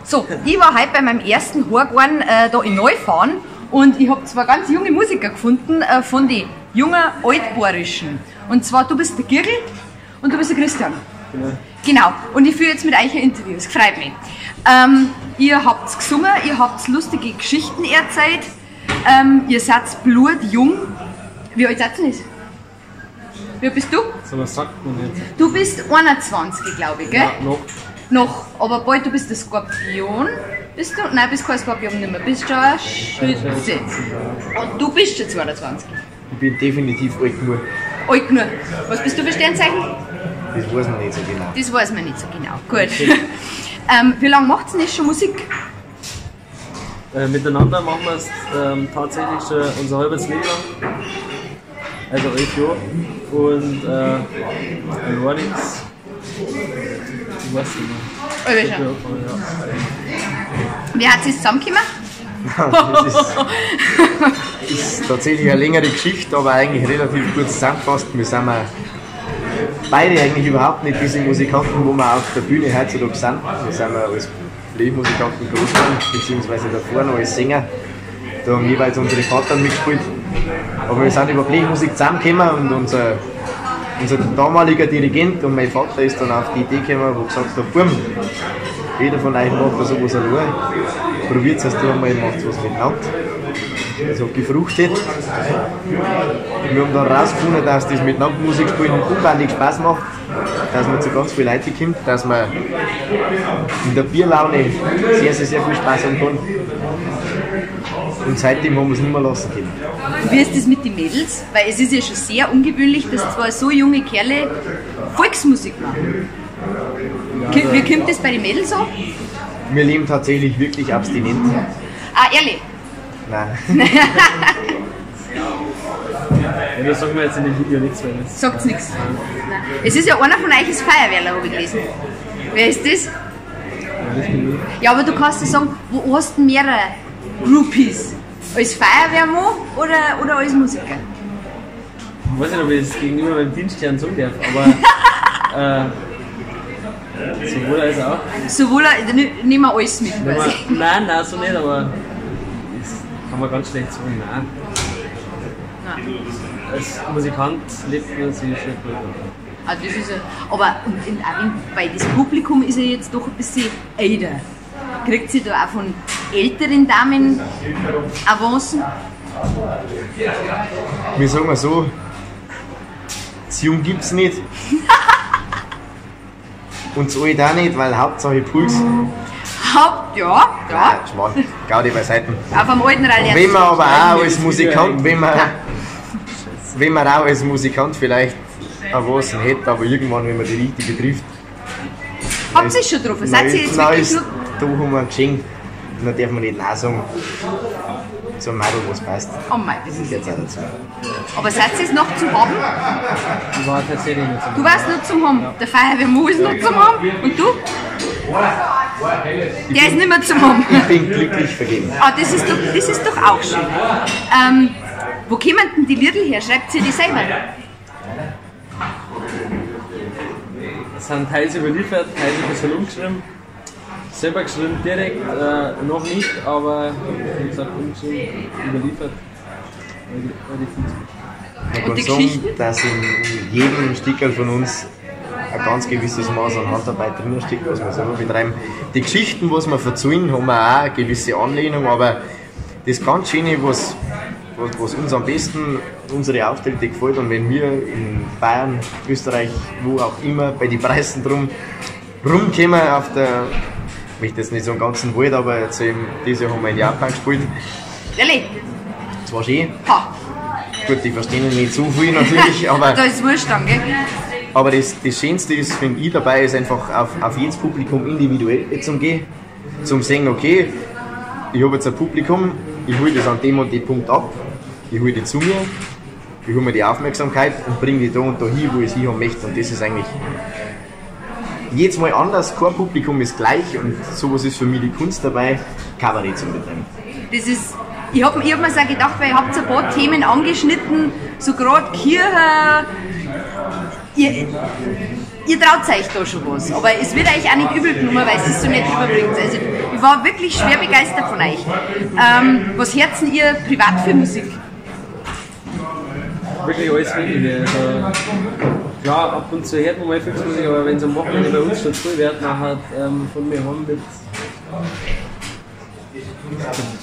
So, ich war heute bei meinem ersten Horgorn da in Neufahrn und ich habe zwei ganz junge Musiker gefunden von den jungen Altbayerischen. Und zwar, du bist der Girgl und du bist der Christian. Genau. Genau, und ich führe jetzt mit euch ein Interview, es freut mich. Ihr habt gesungen, ihr habt lustige Geschichten erzählt, ihr seid blutjung. Wie alt seid ihr denn? Wie alt bist du? So was sagt man jetzt. Du bist 21, glaube ich, gell? Ja, noch. Noch, aber bald, du bist der Skorpion. Bist du? Nein, bist kein Skorpion nicht mehr, bist schon ein Schütze. Und du bist schon 22. Ich bin definitiv alt genug. Alt genug. Was bist du für Sternzeichen? Das weiß man nicht so genau. Das weiß man nicht so genau. Gut. Wie lange macht ihr denn schon Musik? Miteinander machen wir es tatsächlich schon unser halbes Leben lang. Also 11 Jahre. Und war nichts. Ich weiß nicht mehr. Schon. Ja. Wer hat sich zusammengekommen? Das ist tatsächlich eine längere Geschichte, aber eigentlich relativ gut zusammengefasst. Wir sind beide eigentlich überhaupt nicht diese Musikanten, wo wir auf der Bühne heutzutage sind. Wir sind als Blechmusikanten groß geworden, beziehungsweise davor noch als Sänger. Da haben jeweils unsere Vater mitgespielt. Aber wir sind über Blechmusik zusammengekommen und unser damaliger Dirigent und mein Vater ist dann auf die Idee gekommen, wo gesagt hat, Burm, jeder von euch macht da sowas allein. Probiert es du einmal, macht was miteinander. Das hat gefruchtet. Wir haben dann rausgefunden, dass das miteinander Musik spielen unbändig Spaß macht, dass man zu ganz vielen Leuten kommt, dass man in der Bierlaune sehr, sehr, sehr viel Spaß haben kann. Und seitdem haben wir es nicht mehr lassen können. Und wie ist das mit den Mädels? Weil es ist ja schon sehr ungewöhnlich, dass zwei so junge Kerle Volksmusik machen. Ja, wie kommt das bei den Mädels an? Wir leben tatsächlich wirklich abstinent. Ah, ehrlich? Nein. Ja, das sagen wir jetzt in dem Video nichts mehr. Sagt's nichts. Nein. Es ist ja einer von euch ist Feuerwehrler, habe ich gelesen. Wer ist das? Ja, das bin ich. Ja, aber du kannst ja sagen, wo hast du mehrere Groupies? Als Feuerwehrmann oder als Musiker? Ich weiß nicht, ob ich das gegenüber meinem Dienstherrn sagen darf, aber sowohl als auch. Sowohl, nehmen wir alles mit, quasi. Nein, nein, so nicht, aber das kann man ganz schlecht sagen, nein. Nein. Als Musikant lebt man sich schon gut. Ah, das ist ja, aber weil das Publikum ist ja jetzt doch ein bisschen älter. Kriegt sie da auch von älteren Damen Avancen? Wir sagen mal so, zu jung gibt es nicht. Und zu alt auch nicht, weil Hauptsache Puls. Ja, ja. Schmarrn, Gaudi beiseite. Auf dem alten Rallye. Wenn man aber auch als Musikant, wenn man auch als Musikant vielleicht Avancen hätte, aber irgendwann, wenn man die richtige trifft. Habt ihr schon getroffen? Seid ihr jetzt wirklich nur... Da haben wir ein Geschenk. Und dann darf man nicht Nein sagen. Zum Mädel, was passt. Oh mein, das ist jetzt auch dazu. Aber seid ihr es noch zu haben? Ich war tatsächlich nicht zum Du warst noch zum haben. Ja. Der Feuerwehrmann ist noch zum haben. Und du? Der ist nicht mehr zum haben. Ich bin glücklich vergeben. Ah, das ist doch auch schön. Wo kommen denn die Liedl her? Schreibt ihr die selber? Es sind teils überliefert, teils ein bisschen umgeschrieben. Selber geschrieben direkt, noch nicht, aber wie gesagt, umgeschrieben, überliefert. Man kann sagen, dass in jedem Stickerl von uns ein ganz gewisses Maß an Handarbeit drin steckt, was wir selber betreiben. Die Geschichten, was wir verzeihen, haben wir auch eine gewisse Anlehnung, aber das ganz Schöne, was uns am besten, unsere Auftritte gefällt, und wenn wir in Bayern, Österreich, wo auch immer, bei den Preisen drum rumkommen auf der, ich möchte jetzt nicht so einen ganzen Wald, aber jetzt eben, dieses Jahr haben wir in Japan gespielt. Ehrlich? Das war schön. Ha. Gut, die verstehen nicht so viel natürlich, aber... Da ist wurscht dann, gell? Aber das Schönste ist, finde ich dabei, ist einfach auf jedes Publikum individuell zu gehen, zum sehen, okay, ich habe jetzt ein Publikum, ich hole das an dem und dem Punkt ab, ich hole die zu mir, ich hole mir die Aufmerksamkeit und bringe die da und da hin, wo ich sie haben möchte. Und das ist eigentlich jedes Mal anders, kein Publikum ist gleich und sowas ist für mich die Kunst dabei, Kabarett zu betreiben. Das ist, ich hab mir's auch gedacht, weil ihr habt ein paar Themen angeschnitten, so gerade Kirche, Ihr traut euch da schon was, aber es wird euch auch nicht übel genommen, weil es so nicht rüberbringt. Also ich war wirklich schwer begeistert von euch. Was hört denn ihr privat für Musik? Wirklich alles Mögliche. Also, klar, ab und zu hört man mal Volksmusik, aber wenn es am Wochenende bei uns schon zu wird, dann hat von mir heim mit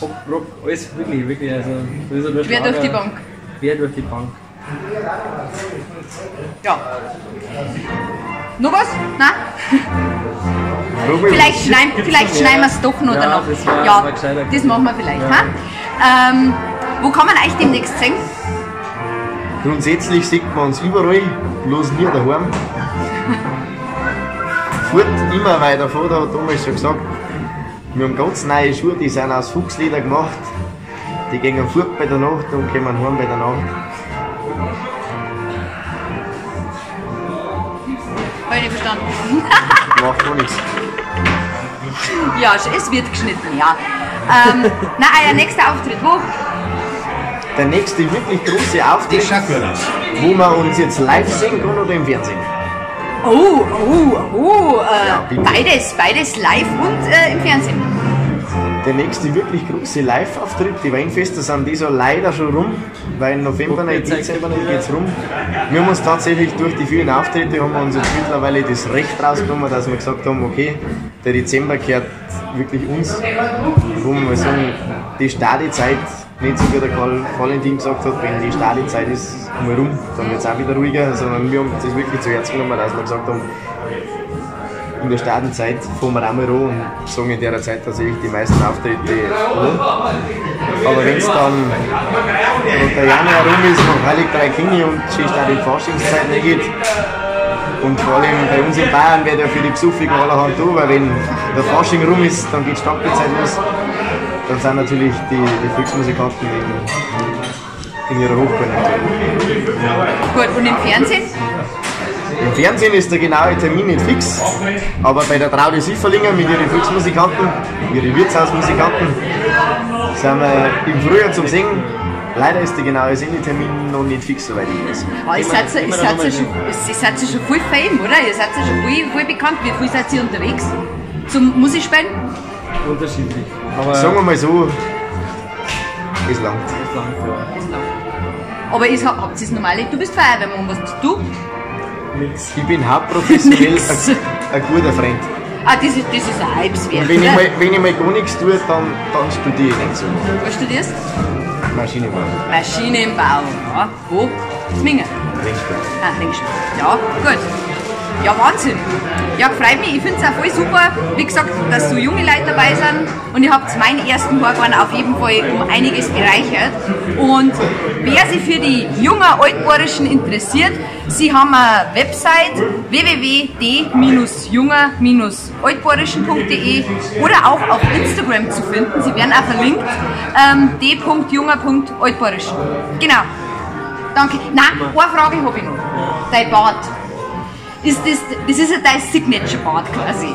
Pop, Rock, alles wirklich, wirklich. Also, das ist ja nur Quer durch die Bank. Quer durch die Bank. Ja. Noch was? Nein? Vielleicht schneiden wir es doch noch ja, danach. Das war, ja, war gescheiter. Das machen wir vielleicht. Ja. Ha? Wo kann man euch demnächst sehen? Grundsätzlich sieht man uns überall, bloß nie daheim. Furt immer weiter vor, da hat damals schon gesagt, wir haben ganz neue Schuhe, die sind aus Fuchsleder gemacht. Die gehen fort bei der Nacht und kommen heim bei der Nacht. Habe ich nicht verstanden. Macht gar nichts. Ja, es wird geschnitten, ja. Na, euer nächster Auftritt, wo? Der nächste wirklich große Auftritt, wo wir uns jetzt live sehen können oder im Fernsehen? Oh, Ja, beides live und im Fernsehen. Der nächste wirklich große Live-Auftritt, die Weinfeste sind dieses Jahr leider schon rum, weil im November, nicht, Dezember nicht geht's rum. Wir haben uns tatsächlich durch die vielen Auftritte, haben wir uns jetzt mittlerweile das Recht rausgenommen, dass wir gesagt haben, okay, der Dezember gehört wirklich uns, wo wir mal sagen, die Stadizeit, nicht so wie der Karl Valentin gesagt hat, wenn die Stadizeit ist, einmal rum, dann wird es auch wieder ruhiger, sondern wir haben das wirklich zu Herzen genommen, dass wir gesagt haben, in der Stadenzeit fahren wir auch mal rum und sagen in der Zeit tatsächlich die meisten Auftritte an. Aber wenn es dann der Januar rum ist, noch Heilig Drei Könige und schön auch die Faschingszeit nicht geht. Und vor allem bei uns in Bayern wird ja für die Besufigen allerhand da, weil wenn der Fasching rum ist, dann geht die Stadtbezeit los. Dann sind natürlich die Volksmusikanten in ihrer Hochkonjunktur. Gut, und im Fernsehen? Im Fernsehen ist der genaue Termin nicht fix, aber bei der Traudi Sieferlinger mit ihren Volksmusikanten, ihren Wirtshausmusikanten, sind wir im Frühjahr zum Singen. Leider ist der genaue Sendetermin noch nicht fix, soweit ich weiß. Oh, ihr seid ja schon voll fame, oder? Ihr seid ja schon voll bekannt. Wie viel seid ihr unterwegs zum Musikspielen? Unterschiedlich. Aber sagen wir mal so, es langt. Es langt, ja. Es langt. Aber habt ihr das normale? Du bist Feuerwehrmann, was bist du? Nix. Ich bin hauptprofessionell ein guter Freund. Ah, das ist ein Halbswert. Und wenn ich mal gar nichts tue, dann studiere ich nicht so. Was studierst du? Maschinenbau. Maschinenbau, ja. Wo? Zminger? Ringsburg. Ah, Ringsburg. Ja, gut. Ja, Wahnsinn. Ja, freut mich. Ich finde es auch voll super, wie gesagt, dass so junge Leute dabei sind. Und ihr habt meinen ersten Horgorn auf jeden Fall um einiges bereichert. Und wer sich für die jungen Altbayerischen interessiert, sie haben eine Website www.d-junger-altbayerischen.de oder auch auf Instagram zu finden. Sie werden auch verlinkt. d.junger.altbayerischen. Genau. Danke. Nein, eine Frage habe ich noch. Dein Bart. Ist das ist ja dein Signature-Bart quasi.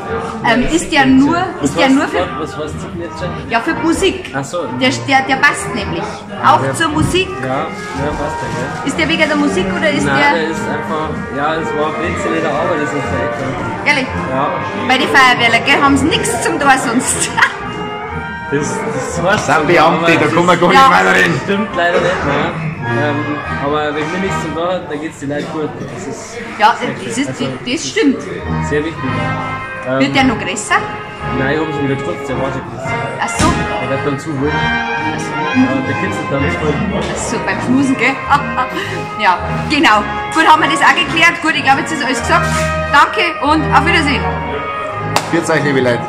Ist der nur, ist der nur für. Was heißt Signature? Ja, für Musik. Ach so. Der passt nämlich. Auch ja, zur Musik. Ja, ja, passt der, gell? Ist der wegen der Musik oder ist Nein, der. Der ist einfach. Ja, es war Blödsinn in der Arbeit, das ist echt. Ehrlich? Ja. Bei den Feuerwehrler, gell, haben sie nichts zum Tor sonst. Das heißt. Sind Beamte, da kommen wir gar nicht weiter rein. Stimmt leider nicht, ne? Aber wenn wir nichts zum Tor haben, dann geht es den Leuten gut. Das ist, ja, das das stimmt. Sehr wichtig. Wird der noch größer? Nein, ich habe schon wieder gestutzt, der war schon größer. Ach so. Der wird dann zu wild. Ach so. Ja, der kitzelt dann zu wild. Ach so, beim Schmusen, gell? Ja, genau. Gut, haben wir das auch geklärt. Gut, ich glaube, jetzt ist alles gesagt. Danke und auf Wiedersehen. Pfiat euch, liebe Leute.